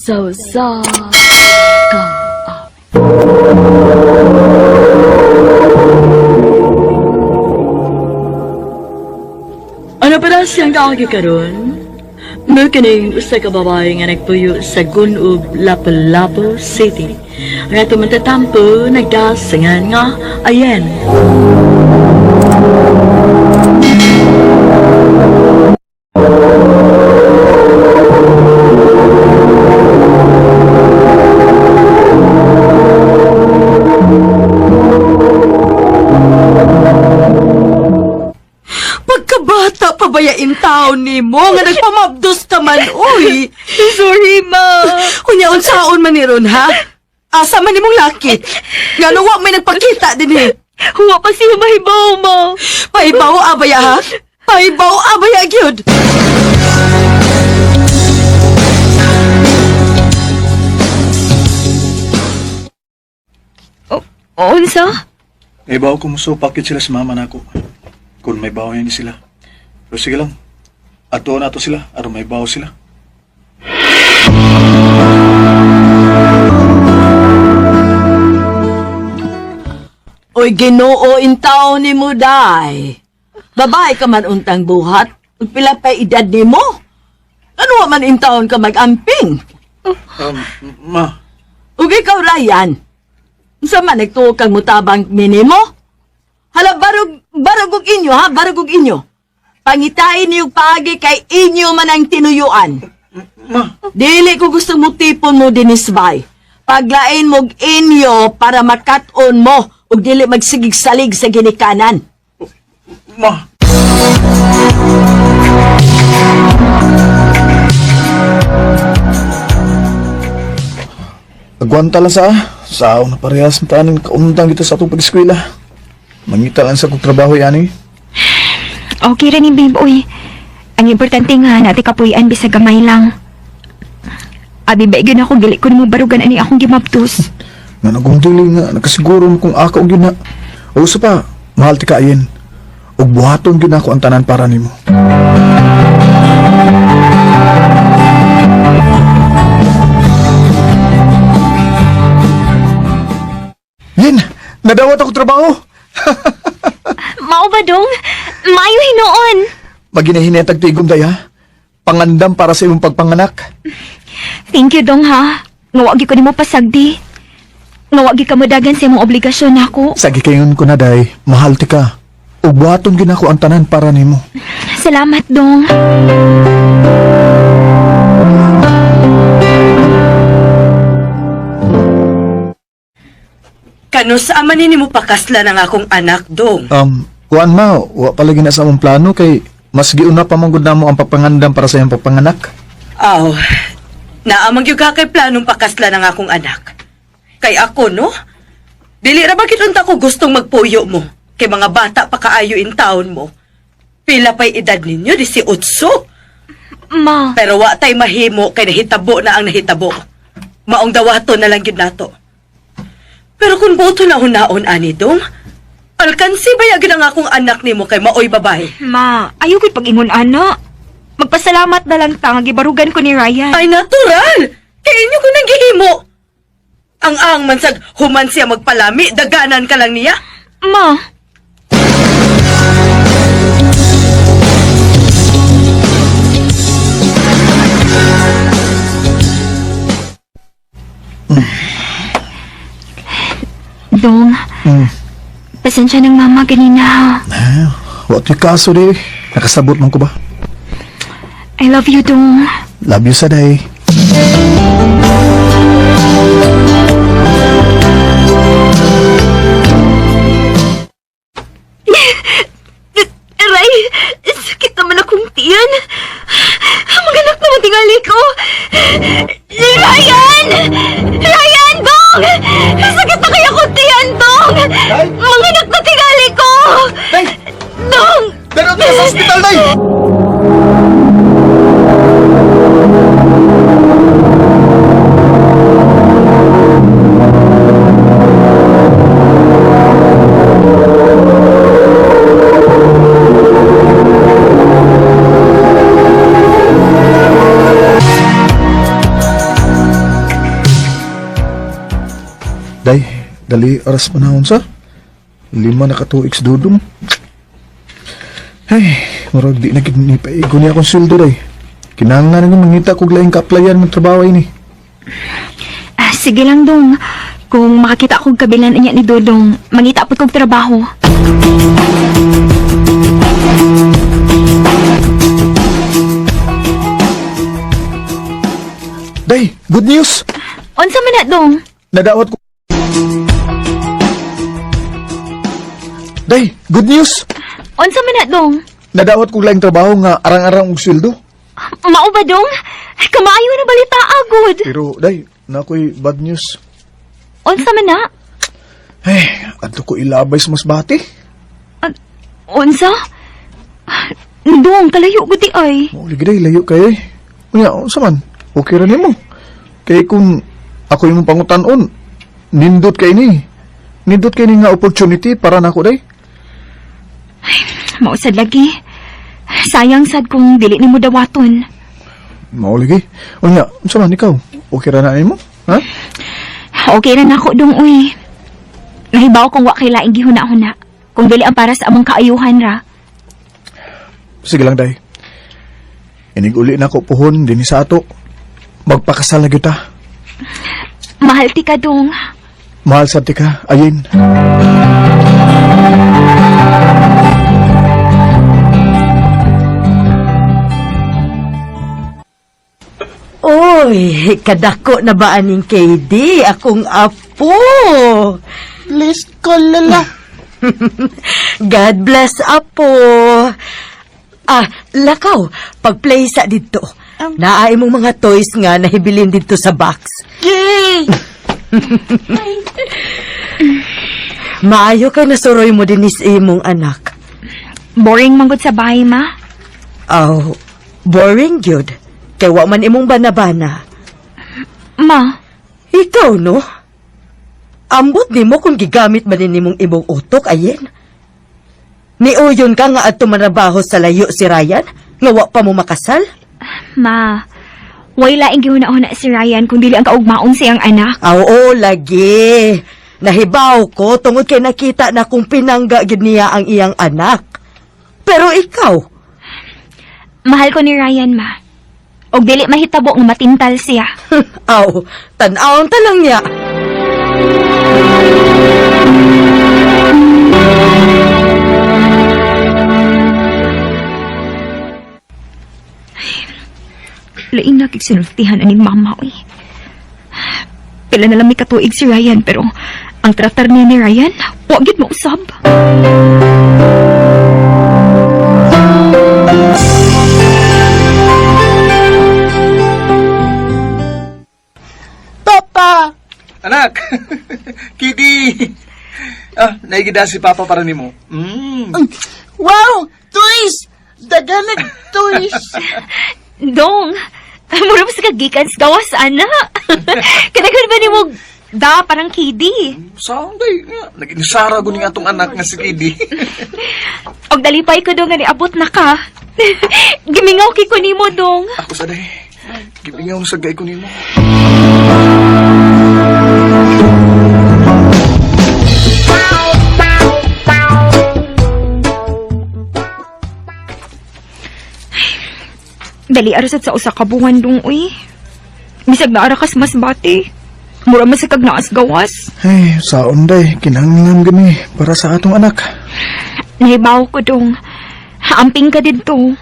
Sa usa ka Ano pa siyang kaagi karon? Mukining usa ka babae nga nagpuyo sa Gun-ub, Lapu-Lapu City. Ang atong mantatampo nagdasingan nga ayen. Pagkabata pa ba ya taon ni mo nga nagpamabdos ka man, uy. Sorry, ma. Unya unsaon man ni ron, ha? Asa man nimong laki? Nga wa may nagpakita din eh. Huwa pa siya mahibaw, ma. Pahibaw abaya ha? Pahibaw abaya gyud. Unsa? May bawo ko musupak yun sila sa mama nako. Kung may bawo yan sila. Pero sige lang. Ato na to sila. Aron may bawo sila. Uy, Ginoo in taon ni mo day. Babae ka man untang buhat. Ug pila pa edad nimo? Ano wa man in taon ka mag-amping? Ma. Ug ikaw, Ryan. Unsa man nagtuo kang mutabang minimo? Hala, barog, barog og inyo, ha? Barog og inyo. Pangitain niyo paagi kay inyo man ang tinuyuan. Ma. Dili ko gusto mo tipon mo dinis bay. Paglain mo og inyo para makat-on mo ug dili magsigig-salig sa ginikanan. Ma. Agwanta lang sa Sao na parehas na tanin kauntang dito sa atong pag-eskwela. Mangita lang sa kong trabaho yani. Okay ra ni babe, uy. Ang importante nga nati kapuy-an bisag gamay lang. Abi ba gyud ako gili ko nimo barugan ani akong gimabtos. Nga nagong dili nga, nakasiguro mo kung ako gyud na. O usa pa, mahal ti kaayin. Ug buhaton gyud ako ang tanan para nimo. Yin, nadawat ako trabaho. Mao ba dong? Maayo hinuon. Maginahinay tigom day ha. Pangandam para sa imong pagpanganak. Thank you dong ha. Nga wa gyud ko nimo pasagdi. Nga wa gyud ka modagan sa imong obligasyon nako. Sa gikayon ko na day, mahal ti ka. Ug buhaton gyud ako ang tanan para nimo. Salamat dong. Kano sa ama ni mo pakasla ng akong anak dong? Kuan ma, wa palagi na sa among plano kay mas giuna pa man gud namo ang pagpangandam para sa iyang pagpanganak. Aw, naamang gyud ka kay planong pakasla ng akong anak. Kay ako, no? Dili ra ba gid unta ko gustong magpuyo mo? Kay mga bata pa kaayo in taon mo. Pila pa'y edad ninyo, 18. Ma, Pero wa tay mahimo kay nahitabo na ang nahitabo. Maong dawato na lang gyud nato. Pero kung boto na hunaon ani dong, alkansi ba gyud ang akong anak nimo kay maoy babae? ma, ayaw ko'y pag-ingon ana. Magpasalamat na lang ta nga gibarugan ko ni Ryan. Ay natural! Kay inyo ko nang gihimo. Ang ang man sag human siya magpalami, daganan ka lang niya. Ma, Dong, pasensya ng mama ganina ha. Ah, wa to'y kaso di. Nakasabot man ko ba? I love you, Dong. Love you sa day. Aray! Sakit naman akong tiyan. Maganak naman tingali ko. Ryan! Ryan, Dong! Sakit na kaya akong tiyan, Dong! Manganak na tingali ko! Day! Dong! Pero sa ospital, day! Dali, aras panahon sa. 5 na katuig sa dudong. Hey, murag di na gid ni paigo niya akong sweldo day. Kinahanglan nga mangita kog laing ka-applyan ng trabaho ini. Ah, sige lang, Dong. Kung makakita kog kabilan niya ni Dodong, mangita pod kog trabaho. Day, good news. Unsa man na, Dong? Nadawat ko. Day, good news. Unsa man na, Dong? Nadawat kog laing trabaho nga arang-arang og sweldo. Mao ba, Dong? Kamaayo na balita agud. Pero day, na ako'y bad news. Unsa man na? Ay, adto ko ilabay sa Masbate. Unsa? Dong, kalayo gud di ay. Mao lagi day, layo kayo eh. Unya, unsa man? Okay ra nimo. Kay kung ako imong pangutan-on, nindot kay ni. Nindot kay ni nga opportunity para nako day. Mausad lagi. Sayang sad kung dili nimo dawaton. Mao lagi. Unya, unsa man ikaw? Okay ra na nimo? Ha? Okay ra nako dong uy. Nahibaw kung wa kay laing gihuna-huna. Kung dili ang para sa among kaayuhan ra. Sige lang day. Inig uli na ko puhon dinhi sa ato. Magpakasal na gyud ta. Mahal ti ka dong. Mahal sad ti ka, ayin. Oy, kadako na ba aning KD? Akong apo. Bless ko, Lola. God bless, apo. Ah, lakaw, pag-play sa dito. Naay mong mga toys nga nahibilin dito sa box. Yay! Maayo kay nasuroy mo din is imong anak. Boring manggod sa bahay ma. Aw, boring gyud. Kay wa man imong banabana. Ma, Ikaw no? Ambot nimo kung gigamit man din nimong imong utok ayen. Niuyon ka nga adto manrabaho sa layo si Ryan nga wa pa mo makasal? ma. Way laing gihuna-huna si Ryan kung dili ang kaugmaon sa iyang anak. Aw, oo, lagi. Nahibaw ko tungod kay nakita na kung pinangga gyud niya ang iyang anak. Pero ikaw, Mahal ko ni Ryan, ma. Og dili mahitabo nga matintal siya. aw, tan-awon ta lang niya. Lain na kig sinultihan aning mama, uy. Pila na lang may katuig si Ryan, pero ang tratar niya ni Ryan, wa gyud mausab. Papa! Anak! Kitty! Ah, naigida si Papa para nimo. Mm. Wow! Toys! Daganag toys! Dong, mura pa sa kagikan sa gawas, ana. Kanagan ba nimo da parang kidi? Sound day. Nag-inisara ko ni atong anak nga si Kitty. Og dalipay ko dong nga niabot na ka. Gimingaw kay ko nimo dong. Ako sa day. Gibingaw sa gay ko nimo. Dali arasat sa usa ka buwan dong uy. Bisag naara kas mas bati. Mura man sa kag naas gawas. Ay, saon day. Kinahanglan gani para sa atong anak. Nahibaw ko dong. Amping ka didto.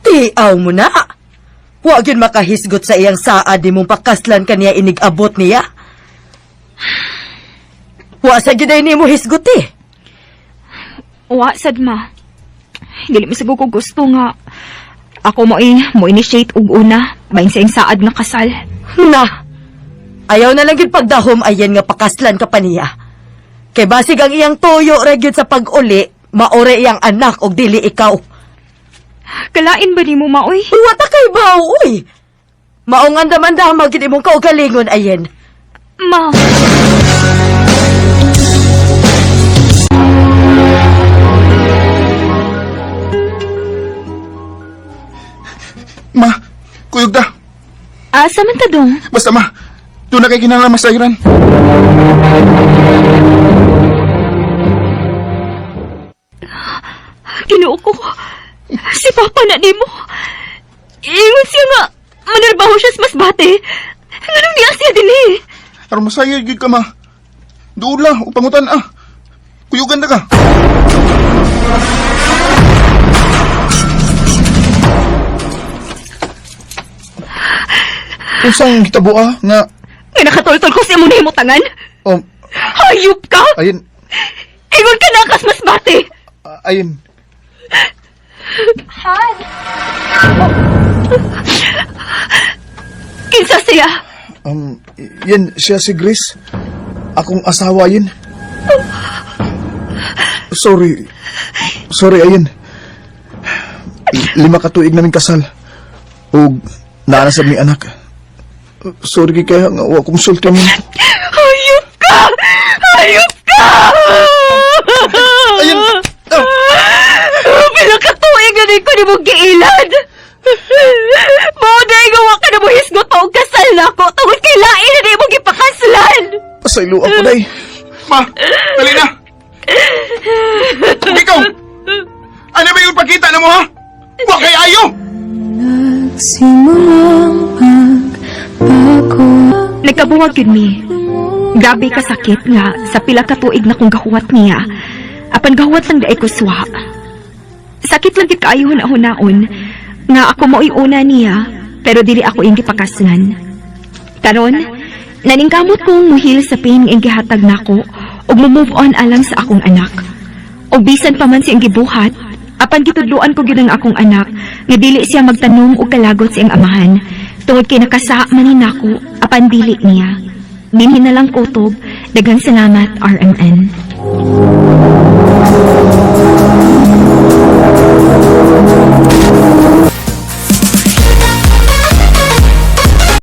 Tiaw mo na. Wa gyud makahisgot sa iyang saad nimong pakaslan kaniya inig-abot niya. Wa sa gyud ay nimo hisgot eh. Wa sad ma. Dili mi ko gusto nga ako mo eh, mo initiate og una, bahin sa iyang saad nga kasal. Na. Ayaw na lang gyud pagdahom ayen nga pakaslan ka pa niya. Kay basig ang iyang tuyo ra gyud sa pag-uli, maore iyang anak og dili ikaw. Kalain ba nimo maoy? Uy, wa ta kay baw, uy. Maong andam-andam gyud imong kaugalingon ayen. Ma. Ma, kuyog ta. Asa man ta dong? Basta ma, doon na kay kinahanglan masayran. Ginoo ko. Si Papa na nimo. Ingon siya nga, manarbaho siya sa Masbate. Nganong niya siya dinhi? Aron masayod gyud ka ma. Duula o pangutan ah. Kuyugan na ka. Unsang hitabo ah nga Nga nakatultol ko sa imo nahimutangan. oh, Hayop ka! ayin Ingon ka na kas Masbate. ayin. Kinsa siya? Yan siya si Grace. Akong asawa yun. Sorry. Sorry ayin. 5 ka tuig namin kasal. Ug naa na sad mi anak. Sorry kay kaya nga wa kong sulti mo. Hayop ka! Hayop ka! Ayin. Ah, Pila ka tuig na ko ni mong giilad. Mao na gawa ka na mo hisgot pa og kasal nako tungod kay lain na di mo gipakaslan. pasaylo ako day. Ma, dali na. Ikaw! Ano ba yung pagkita na mo ha? Wa kay ayo! Nagkabuwag yun mi. Grabe ka sakit nga sa pila ka tuig na kong gahuwat niya. Apan gahuwat lang daay ko suwa. Sakit lang gid kaayo hunaon nga ako mao'y una niya pero dili ako iyang gipakaslan. Karon, naningkamot kong muhil sa pain nga iyang gihatag nako ug mo-move on alang sa akong anak. Og bisan pa man siyang gibuhat, apan gitudloan ko gyud ang akong anak nga dili siya magtanom og kalagot sa iyang amahan tungod kay nakasa man ni nako apan dili niya. Dinhi na lang kutob, daghang salamat RMN.